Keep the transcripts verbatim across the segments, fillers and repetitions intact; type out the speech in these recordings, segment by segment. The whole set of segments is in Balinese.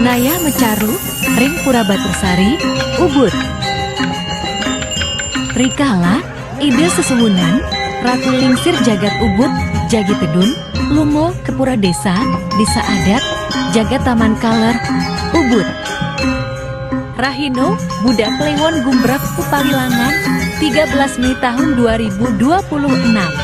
Raya Mecaru, ring Pura Batursari, Ubud. Rikala, Ida sesuhunan, Ratu Lingsir Jagat Ubud, jagi tedun, lunga ka Pura Desa, Desa Adat, Jagat Taman Kaler, Ubud. Rahina, Budak Kliwon gumbreg pawilangan, tiga belas Mei tahun dua ribu dua puluh enam.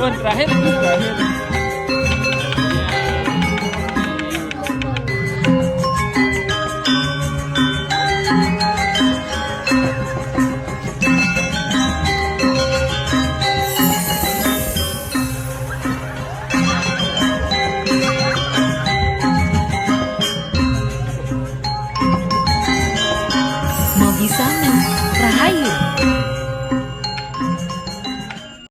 Oh, terakhir, terakhir.